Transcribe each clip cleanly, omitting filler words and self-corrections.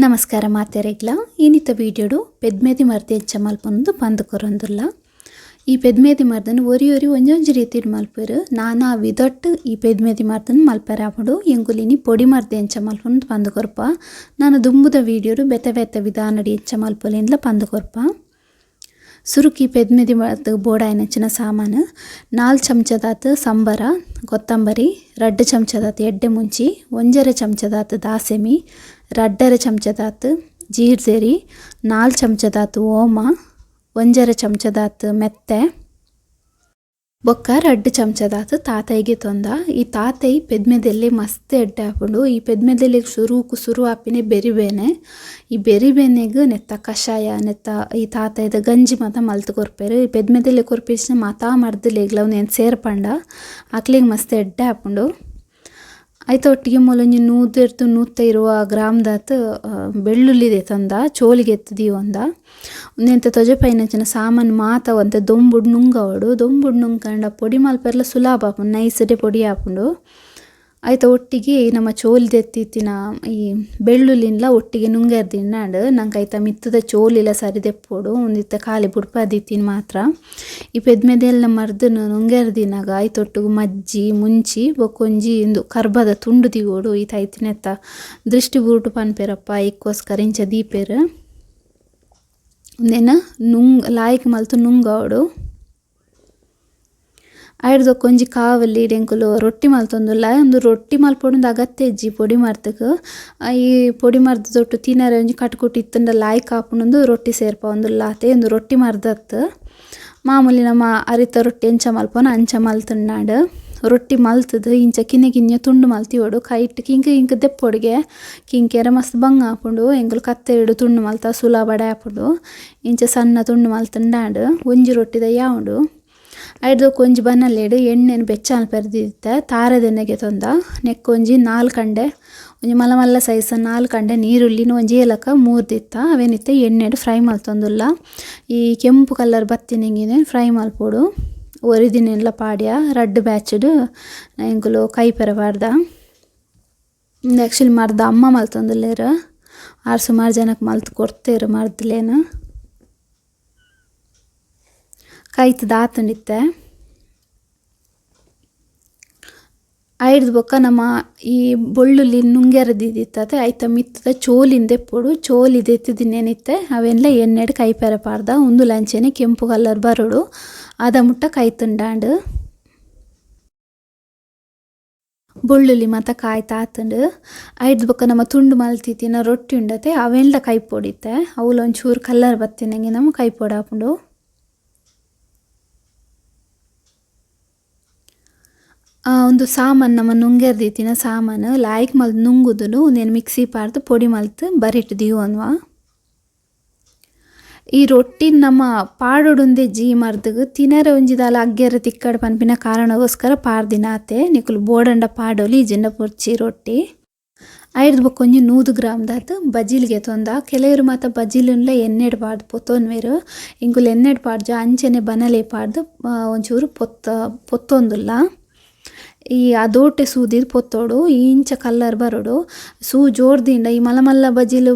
ನಮಸ್ಕಾರ ಮಾತೆರೆಗ್ಲ ಇನಿತ ವೀಡಿಯೋಡು ಪೆದ್ಮೆದಿ ಮರ್ದ್ ಎಂಚ ಮಲ್ಪೊಂದು ಪಂದ್ ಕೊರೊಂದುಲ್ಲ. ಈ ಪೆದ್ಮೆದಿ ಮರ್ದನ್ ಒರಿ ಒರಿ ಒಂಜೊಂಜಿ ರೀತಿಡ್ ಮಲ್ಪೆರ್. ನಾನಾ ವಿಧಟ್ ಈ ಪೆದ್ಮೆದಿ ಮರ್ದನ್ ಮಲ್ಪೆರೆ ಆಪುಂಡು. ಎಂಕುಲು ಇನಿ ಪೊಡಿ ಮರ್ದ್ ಎಂಚ ಮಲ್ಪೊಂದು ಪಂದ್ ಕೊರ್ಪ. ನಾನು ದುಂಬುದ ವೀಡಿಯೋಡು ಬೇತೆ ಬೇತೆ ವಿಧಾನಡ್ ಎಂಚ ಮಲ್ಪೊಲಿಂದ್ಲ ಪಂದ್ ಕೊರ್ಪ. ಸುರುಕಿ ಪೆದ್ಮೆದಿ ಮರ್ದ್ ಬೋಡಾಯಿನಂಚಿನ ಸಾಮಾನು 4 ಚಮಚದಾತ್ ಸಂಬರ ಕೊತ್ತಂಬರಿ, 2 ಚಮಚದಾತ್ ಎಡ್ಡೆ ಮುಂಚಿ, 1.5 ಚಮಚದಾತ್ ದಾಸೆಮಿ, 2.5 ಚಮಚದಾತ್ ಜೀರ್ಜೆರಿ, 4 ಚಮಚದಾತ್ ಓಮ, 1.5 ಚಮಚದಾತ್ ಮೆತ್ತೆ, ಬೊಕ್ಕ 2 ಚಮಚದಾತ್ ತಾತೈಗೆ ತೊಂದ. ಈ ತಾತೈ ಪೆದ್ಮೆದೆಲ್ಲೆ ಮಸ್ತ್ ಎಡ್ಡೆ ಆಪುಂಡು. ಈ ಪೆದ್ಮೆದೆಲ್ಲೆ ಸುರುಕು ಸುರು ಆಪಿನೆ ಬೆರಿಬೇನೆ. ಈ ಬೆರಿಬೇನೆಗ್ ನೆತ್ತ ಕಷಾಯ ನೆತ್ತ ಈ ತಾತೈದ ಗಂಜಿ ಮಾತ ಮಲ್ತ್ ಕೊರ್ಪೆರ್. ಈ ಪೆದ್ಮೆದೆಲ್ಲೆ ಕೊರ್ಪಿನ ಮಾತಾ ಮರ್ದ್ಲೆಗ್ಲ ಉಂದೆನ್ ಸೇರ್ಪಂಡ ಅಕ್ಲೆಗ್ ಮಸ್ತ್ ಎಡ್ಡೆ ಆಪುಂಡು. ಐತ ಒಟ್ಟಿಗೆ ಮೂಲೊಂಜಿ 100 120 ಗ್ರಾಮ್ ದಾತ್ ಬೆಳ್ಳುಳ್ಳಿ ತಂದ ಚೋಲಿಗೆ ಎತ್ತು ದೀವೊಂದ. ಉಂದೆಂತ ತೊಜಪೈನಂಚಿನ ಸಾಮಾನು ಮಾತ ಒಂತೆ ದೊಂಬುಡು ನುಂಗವಡು. ದೊಂಬುಡು ನುಂಗಂಡ ಪೊಡಿ ಮಲ್ಪೆರ್ಲ ಸುಲಭ ಆಪುಂಡು, ನೈಸ್ಡೆ ಪೊಡಿ ಆಪುಂಡು. ಐತ ಒಟ್ಟಿಗೆ ನಮ್ಮ ಚೋಲಿ ದೆತ್ತಿತ್ತಿನ ಈ ಬೆಳ್ಳುಳ್ಳಿನ್ಲ ಒಟ್ಟಿಗೆ ನುಂಗೇರ್ ದಿನ್ನಾಂಡ್. ನಂಗೆ ಐತ ಮಿತ್ತದ ಚೋಲಿಲ ಸರಿ ದೆಪ್ಪೊಡು, ಉಂದಿತ್ತ ಖಾಲಿ ಬುಡ್ಪಾದಿತ್ತಿನ ಮಾತ್ರ. ಈ ಪೆದ್ಮೆದೆಲ್ಲ ಮರ್ದನ್ ನುಂಗೇರ್ ದಿನಾಗ ಐತೊಟ್ಟುಗು ಮಜ್ಜಿ ಮುಂಚಿ ಬೊಕ್ಕೊಂಜಿ ಇಂದು ಕರ್ಬದ ತುಂಡು ದಿವೊಡು. ಈತ ಐತಿನೆತ್ತ ದೃಷ್ಟಿ ಬೂಟು ಪನ್ಪೆರಪ್ಪ, ಐಕ್ಕೋಸ್ಕರ ಇಂಚ ದೀಪೆರ್. ಉಂದೆನ ನುಂಗ್ ಲಾಯ್ಕ್ ಮಲ್ತು ನುಂಗವಡು. ಐಡ್ದ್ ಒಂಜಿ ಕಾವಲಿ ಎಂಕುಲು ರೊಟ್ಟಿ ಮಲ್ತೊಂದುಲ್ಲ. ಉಂದು ರೊಟ್ಟಿ ಮಲ್ಪೊಡುಂದು ಅಗತ್ಯ ಇಜ್ಜಿ ಪೊಡಿ ಮರ್ದಗ್. ಈ ಪೊಡಿ ಮರ್ದ್ ದೊಟ್ಟು ತಿನರೆ ಒಂಜಿ ಕಟ್ಕುಟಿ ಇತ್ತುಂಡ ಲಾಯ್ಕ್ ಆಪುಂಡುಂದು ರೊಟ್ಟಿ ಸೇರ್ಪವೊಂದುಲ್ಲ ಆತೆ. ಉಂದು ರೊಟ್ಟಿ ಮರ್ದತ್. ಮಾಮೂಲಿ ನಮ್ಮ ಅರಿತ ರೊಟ್ಟಿ ಎಂಚ ಮಲ್ಪೊನ ಅಂಚ ಮಲ್ತುಂಡಾಂಡ್. ರೊಟ್ಟಿ ಮಲ್ತುದು ಇಂಚ ಕಿನ್ಯ ಕಿನ್ಯ ತುಂಡು ಮಲ್ತಿವೊಡು. ಕೈಟ್ ಕಿಂಕ್ ಕಿಂಕ್ ದೆಪ್ಪೊಡುಗೆ, ಕಿಂಕೆರೆ ಮಸ್ತ್ ಬಂಗ ಆಪುಂಡು. ಎಂಕುಲು ಕತ್ತೆರಿಡ್ ತುಂಡು ಮಲ್ತ ಸುಲಭಡೆ ಆಪುಂಡು. ಇಂಚ ಸಣ್ಣ ತುಂಡು ಮಲ್ತುಂಡಾಂಡ್ ಒಂಜಿ ರೊಟ್ಟಿದ ಯಾವುಂಡು. ಐಡ್ದ್ ಒಂಜಿ ಬನಲೆಡ್ ಎಣ್ಣೆನ್ ಬೆಚ್ಚ ಮಲ್ಪೆರೆ ತಾರೆದೆಣ್ಣೆಗೆ ತೊಂದ. ನೆಕ್ಕೊಂಜಿ 4 ಕಂಡೆ ಒಂಜಿ ಮಲ್ಲ ಮಲ್ಲ ಸೈಜ್ 4 ಕಂಡೆ ನೀರುಳ್ಳಿನ ಒಂಜಿ ಏಲಕ ಮೂರ್ದಿತ್ತ ಅವೇನಿತ್ತೆ ಎಣ್ಣೆಡ್ ಫ್ರೈ ಮಲ್ತೊಂದುಲ್ಲ. ಈ ಕೆಂಪು ಕಲರ್ ಬತ್ತಿನಂಗಿನ ಫ್ರೈ ಮಲ್ಪೊಡು. ಒರಿದಿನೆಲ್ಲ ಪಾಡ್ಯ ರಡ್ಡ್ ಬ್ಯಾಚ್ಡ್ ಎಂಕುಲು ಕೈಪೆರೆ ಪಾಡ್ದ. ಉಂದು ಆ್ಯಕ್ಚುಲಿ ಮರ್ದ್ ಅಮ್ಮ ಮಲ್ತೊಂದುಲ್ಲೆರ್. ಆರ್ ಸುಮಾರು ಜನಕ್ಕೆ ಮಲ್ತ್ ಕೊರ್ತೆರ್ ಮರ್ದ್ಲೇನ್. ಕೈತ್ ದಾತುಂಡಿತ್ತೆ. ಐಡ್ದ್ ಬೊಕ್ಕ ನಮ್ಮ ಈ ಬೊಳ್ಳುಳ್ಳಿ ನುಂಗೆರ ದೀದಿತ್ತತೆ ಐತ ಮಿತ್ತದ ಚೋಲಿನ್ ದೆಪ್ಪೊಡು. ಚೋಲಿ ದೆತ್ತಿದಿನೇನಿತ್ತೆ ಅವೆನ್ಲ ಎಣ್ಣೆಡ್ ಕೈಪೆರೆ ಪಾಡ್ದ. ಉಂದುಲ ಅಂಚೆನೆ ಕೆಂಪು ಕಲರ್ ಬರೊಡು ಅದ ಮುಟ್ಟ ಕೈತುಂಡಾಂಡ್. ಬೊಳ್ಳುಳ್ಳಿ ಮಾತ ಕಾಯ್ತಾತುಂಡು. ಐಡ್ದ್ ಬೊಕ್ಕ ನಮ್ಮ ತುಂಡು ಮಲ್ತಿತ್ತಿನ ರೊಟ್ಟಿ ಉಂಡತೆ ಅವೆನ್ಲ ಕೈಪೊಡಿತ್ತೆ. ಅವುಲ ಒಂಚೂರು ಕಲರ್ ಬತ್ತಿನಂಗೆ ನಮ್ಮ ಕೈಪೊಡಾಪುಂಡು. ಉಂದು ಸಾಮಾನು ನಮ್ಮ ನುಂಗೆರ್ ದೀತಿನ ಸಾಮಾನು ಲಾಯ್ಕ್ ಮಲ್ತ್ ನುಂಗುದುನು. ಉಂದೆನ್ ಮಿಕ್ಸಿ ಪಾಡ್ದ್ ಪೊಡಿ ಮಲ್ತ್ ಬರಿಟ್ ದೀವೊನ್ವ. ಈ ರೊಟ್ಟಿ ನಮ್ಮ ಪಾಡೊಡುಂದೆ ಜೀ ಮರ್ದಗ್ ತಿನರೆ ಒಂಜಿ ದಾಲ ಅಗ್ಗೆರೆ ತಿಕ್ಕಡ್ ಪನ್ಪಿನ ಕಾರಣಗೋಸ್ಕರ ಪಾಡ್ದಿನ ಆತೆ. ನಿಕುಲು ಬೋಡಂಡ ಪಾಡೊಲಿ, ಇಜ್ಜಿಂಡ ಬೊರ್ಚಿ ರೊಟ್ಟಿ. ಐಡ್ದ್ ಬೊಕ್ಕ ಒಂಜಿ 100 ಗ್ರಾಮ್ ದಾತ್ ಬಜಿಲ್ಗೆ ತೊಂದ. ಕೆಲವೆರ್ ಮಾತ ಬಜಿಲುನ್ಲ ಎಣ್ಣೆಡ್ ಪಾಡ್ದ್ ಪೊತ್ತೊನ್ವೆರ್. ಎಂಕುಲು ಎಣ್ಣೆಡ್ ಪಾಡ್ಜ, ಅಂಚನೆ ಬನಲೆ ಪಾಡ್ದ್ ಒಂಚೂರು ಪೊತ್ತೊಂದುಲ್ಲ. ಈ ಅದೋಟೆ ಸೂದಿದ್ ಪೊತ್ತೊಡು, ಇಂಚ ಕಲರ್ ಬರೊಡು. ಸೂ ಜೋರ್ದಿಂಡ ಈ ಮಲ್ಲ ಮಲ್ಲ ಬಜಿಲು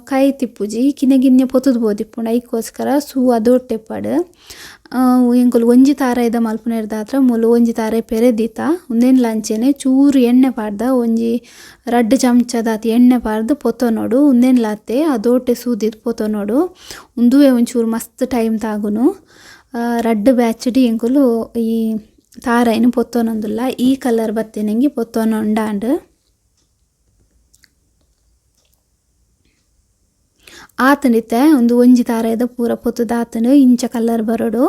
ಕೈ ತಿಪ್ಪುಜಿ, ಕಿನ್ಯ ಕಿನ್ಯ ಪೊತ್ತುದು ಪೋದಿಪ್ಪುಂಡು. ಐಕ್ಕೋಸ್ಕರ ಸೂ ಅದೋಟೆ ಪಾಡ್. ಎಂಕುಲು ಒಂಜಿ ತಾರಾಯಿದ ಮಲ್ಪುನೆರ್ದಾತ್ರ ಮೂಲು ಒಂಜಿ ತಾರಾಯಿ ಪೆರೆದೀತ. ಉಂದೆನ್ಲ ಅಂಚೆನೆ ಚೂರು ಎಣ್ಣೆ ಪಾಡ್ದ, ಒಂಜಿ 2 ಚಮಚದಾತ್ ಎಣ್ಣೆ ಪಾಡ್ದ್ ಪೊತ್ತೊನೊಡು. ಉಂದೆನ್ಲ ಅತ್ತೆ ಅದೋಟೆ ಸೂದಿದ್ ಪೊತ್ತೊನೊಡು. ಉಂದುವೇ ಒಂಚೂರು ಮಸ್ತ್ ಟೈಮ್ ತಾಗುನು. 2 ಬ್ಯಾಚ್ಡ್ ಎಂಕುಲು ಈ ತಾರಾಯಿನ್ ಪೊತ್ತೊನೊಂದುಲ್ಲ. ಈ ಕಲರ್ ಬತ್ತಿನಂಗೆ ಪೊತ್ತೊನೊಂಡಾಂಡ್. ಆತುಂಡಿತ್ತೆ ಉಂದು ಒಂಜಿ ತಾರಾಯಿದ ಪೂರ ಪೊತ್ತುದಾತುಂಡು. ಇಂಚ ಕಲರ್ ಬರೊಡು.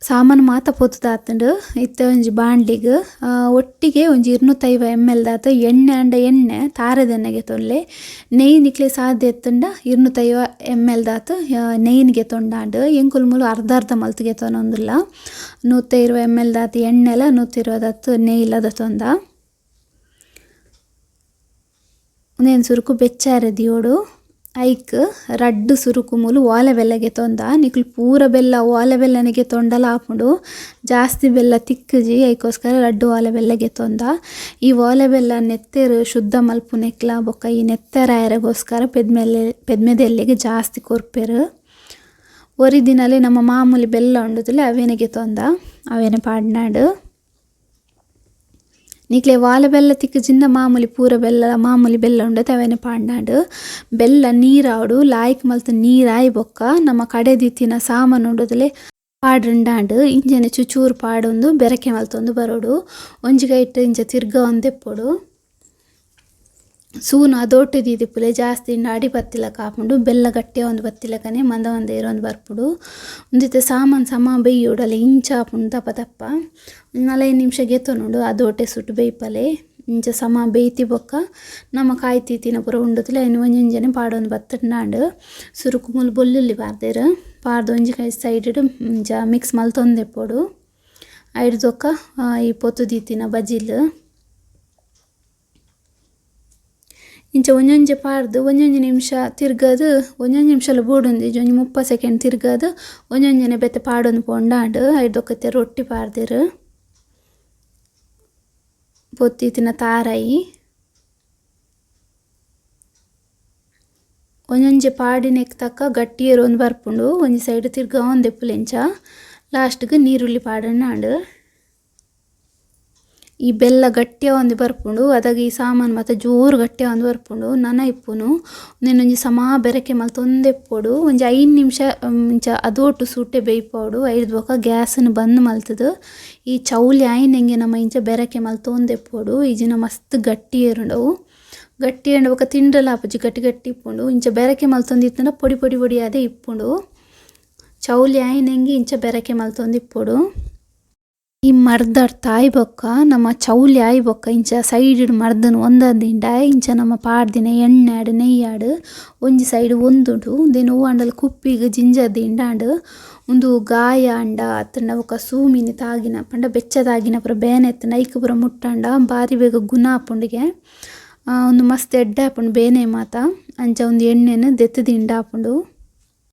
ಸಾಮಾನು ಮಾತ ಪೊತ್ತುದಾತುಂಡು. ಇತ್ತೆ ಒಂಜಿ ಬಾಂಡ್ಲಿಗ್ ಒಟ್ಟಿಗೆ ಒಂಜಿ 250 ml ದಾತ್ ಎಣ್ಣೆ ಅಂಡ ಎಣ್ಣೆ ತಾರೆದೆಣ್ಣೆಗೆ ತೊಲ್ಲೆ. ನೆಯ್ಯಿ ನಿಕ್ಲೆ ಸಾಧ್ಯ ಇತ್ತುಂಡ 250 ml ದಾತ್ ನೆಯ್ಯಿನ್ಗೆ ತೊಂಡಾಂಡ್. ಎಂಕುಲು ಮೂಲು ಅರ್ಧ ಅರ್ಧ ಮಲ್ತ್ಗೆ ತೊನೊಂದುಲ್ಲ. 120 ml ದಾತ್ ಎಣ್ಣೆಲ 120 ದಾತ್ ನೆಯ್ಯಿಲ ದೆತೊಂದ. ಉಂದೆನ್ ಸುರುಕು ಬೆಚ್ಚಾರೆ ದಿಯೊಡು. ಐಕ್ ರಡ್ಡ್ ಸುರುಕು ಮೂಲು ಓಲೆ ಬೆಲ್ಲ ಗೆತೊಂದ ನಿಕುಲು ಪೂರ ಬೆಲ್ಲ ಓಲೆ ಬೆಲ್ಲನೆ ಗೆತೊಂಡಲ ಆಪುಂಡು ಜಾಸ್ತಿ ಬೆಲ್ಲ ತಿಕ್ಕುಜಿ ಐಕೋಸ್ಕರ ರಡ್ಡ್ ಓಲೆ ಬೆಲ್ಲ ಗೆತೊಂದ ಈ ಓಲೆ ಬೆಲ್ಲ ನೆತ್ತೆರ್ ಶುದ್ಧ ಮಲ್ಪುನೆಕ್ಲ ಬೊಕ್ಕ ಈ ನೆತ್ತೆರಾಯೆರೆಗೋಸ್ಕರ ಪೆದ್ಮೆದೆಲ್ಲೆಗ್ ಜಾಸ್ತಿ ಕೊರ್ಪೆರ್. ಒರಿ ದಿನಲೆ ನಮ್ಮ ಮಾಮೂಲಿ ಬೆಲ್ಲ ಉಂಡುದಿಲ್ಲ ಅವೇನೆ ಗೆತೊಂದ ಅವೇನೆ ಪಾಡ್ನಾಡ್. ನಿಕ್ಲೆ ವಾಲೆ ಬೆಲ್ಲ ತಿಕ್ಕುಜಿಂದ ಮಾಮೂಲಿ ಪೂರ ಬೆಲ್ಲ ಮಾಮೂಲಿ ಬೆಲ್ಲ ಉಂಡತೆ ಅವೇನೆ ಪಾಡ್ನಾಡ್. ಬೆಲ್ಲ ನೀರಾವಡು ಲಾಯ್ಕ್ ಮಲ್ತ್ ನೀರಾಯಿ ಬೊಕ್ಕ ನಮ್ಮ ಕಡೆ ದೀತಿನ ಸಾಮಾನು ಉಂಡುದಲೆ ಪಾಡ್ಂಡಾಂಡ್ ಇಂಚನೆ ಚುಚೂರು ಪಾಡೊಂದು ಬೆರಕೆ ಮಲ್ತೊಂದು ಬರೋಡು ಒಂಜಿ ಕೈಟ್ ಇಂಚ ತಿರ್ಗಾವೊಂದು ಇಪ್ಪೊಡು. ಸೂನು ಅದೋಟೆ ದೀದಿಪ್ಪುಲೆ ಜಾಸ್ತಿ ಅಡಿ ಬತ್ತಿಲಕ ಆಪುಂಡು ಬೆಲ್ಲ ಗಟ್ಟಿ ಆವೊಂದು ಬತ್ತಿಲಕನೆ ಮಂದ ಮಂದ ಏರೊಂದು ಬರ್ಪುಂಡು. ಉಂದಿತ್ತೆ ಸಾಮಾನು ಸಮ ಬೇಯ್ಯೋಡು ಅಲ್ಲ ಇಂಚ ಆಪುಂಡು ದಪ್ಪ ದಪ್ಪ 4-5 ನಿಮಿಷ ಗೆತೊನುಂಡು ಅದೋಟೆ ಸುಟ್ಟು ಬೇಯ್ಪಲೆ ಇಂಚ ಸಮ ಬೇಯ್ತಿ ಬೊಕ್ಕ ನಮ ಕಾಯ್ತಿತ್ತಿನ ಪೂರ ಉಂಡುತ್ತಲೆ ಐನ್ ಒಂಜೊಂಜನೆ ಪಾಡೊಂದು ಬತ್ತುಂಡಾಂಡ್. ಸುರುಕು ಮೂಲು ಬೊಲ್ಲುಲ್ಲಿ ಪಾರ್ದೆರ್ ಪಾರ್ದ್ ಒಂಜಿ ಕೈ ಸೈಡ್ ಇಂಚ ಮಿಕ್ಸ್ ಮಲ್ತೊಂದಿಪ್ಪೊಡು. ಐಡ್ದ್ ಬೊಕ್ಕ ಈ ಪೊತ್ತು ದೀತಿನ ಬಜಿಲ್ ಇಂಚ ಒಂಜೊಂಜೆ ಪಾರ್ದ್ ಒಂಜೊಂಜಿ ನಿಮಿಷ ತಿರ್ಗದ್ ಒಂಜೊಂಜಿ ನಿಮಿಷಲ ಬೋಡುಂದಿಜ್ಜಿ ಒಂಜಿ 30 ಸೆಕೆಂಡ್ ತಿರ್ಗದ್ ಒಂಜೊಂಜನೆ ಬೇತೆ ಪಾಡೊಂದು ಪೋಂಡಾಂಡ್. ಐಡ್ದ್ ಬೊಕ್ಕ ಇತ್ತೆ ರೊಟ್ಟಿ ಪಾರ್ದೆರ್ ಪೊತ್ತಿತ್ತಿನ ತಾರಾಯಿ ಒಂಜೊಂಜೆ ಪಾಡಿನೆಕ್ ತಕ್ಕ ಗಟ್ಟಿ ಏರೊಂದು ಬರ್ಪುಂಡು ಒಂಜಿ ಸೈಡ್ ತಿರ್ಗಾವೊಂದಿಪ್ಪುಲೆ ಇಂಚ ಲಾಸ್ಟ್ಗ್ ನೀರುಳ್ಳಿ ಪಾಡೊಂಡಾಂಡ್. ಈ ಬೆಲ್ಲ ಗಟ್ಟಿ ಆವೊಂದು ಬರ್ಪುಂಡು ಅದಗ ಈ ಸಾಮಾನು ಮಾತ ಜೋರು ಗಟ್ಟಿ ಆವೊಂದು ಬರ್ಪುಂಡು ನನ ಇಪ್ಪುನು ಉಂದೆನ್ ಒಂಜಿ ಸಮ ಬೆರಕೆ ಮಲ್ತೊಂದಿಪ್ಪೊಡು ಒಂಜಿ 5 ನಿಮಿಷ ಇಂಚ ಅದೋಟು ಸೂಟೆ ಬೇಯ್ಪೊಡು. ಐಡ್ದ್ ಬೊಕ್ಕ ಗ್ಯಾಸ್ನ್ ಬಂದ್ ಮಲ್ತುದು ಈ ಚೌಲಿ ಆಯಿನೆಂಗೆ ನಮ ಇಂಚ ಬೆರಕೆ ಮಲ್ತೊಂದಿಪ್ಪೊಡು. ಇಜಿನ ಮಸ್ತ್ ಗಟ್ಟಿ ಏರುಂಡವು ಗಟ್ಟಿ ಆಂಡ ಬೊಕ್ಕ ತಿಂಡಲ ಆಪುಜಿ ಗಟ್ಟಿ ಗಟ್ಟಿ ಇಪ್ಪುಂಡು. ಇಂಚ ಬೆರಕೆ ಮಲ್ತೊಂದಿತ್ತುಂಡ ಪೊಡಿ ಪೊಡಿ ಪೊಡಿ ಆದೇ ಇಪ್ಪುಂಡು. ಚೌಲಿ ಆಯಿನೆಂಗೆ ಇಂಚ ಬೆರಕೆ ಮಲ್ತೊಂದಿಪ್ಪೊಡು. ಈ ಮರ್ದಡ್ ತಾಯಿ ಬೊಕ್ಕ ನಮ್ಮ ಚೌಲಿ ಆಯಿ ಬೊಕ್ಕ ಇಂಚ ಸೈಡ್ ಮರ್ದನ್ ಒಂದಂದಿಂಡ ಇಂಚ ನಮ್ಮ ಪಾಡ್ದಿನ ಎಣ್ಣೆ ಆಡ್ ನೆಯ್ಯಾಡ್ ಒಂಜಿ ಸೈಡ್ ಒಂದುಂಡು. ಉಂದೆನ್ ಒವ್ವಾಂಡಲ ಕುಪ್ಪಿಗ್ ಜಿಂಜ ದಿಂಡಾಂಡ್ ಉಂದು ಗಾಯ ಆಂಡ ಅತ್ತಂಡ ಬೊಕ್ಕ ಸೂಮಿನಿ ತಾಗಿನ ಪಂಡ ಬೆಚ್ಚ ತಾಗಿನ ಪೂರ ಬೇನೆ ಇತ್ತ್ಂಡ ಐಕ್ ಪೂರ ಮುಟ್ಟಂಡ ಬಾರಿ ಬೇಗ ಗುಣ ಆಪುಂಡುಗೆ. ಉಂದು ಮಸ್ತ್ ಎಡ್ಡೆ ಆಪುಂಡು ಬೇನೆ ಮಾತ ಅಂಚ ಉಂದು ಎಣ್ಣೆನ್ ದೆತ್ತ್ ದಿಂಡ ಆಪುಂಡು.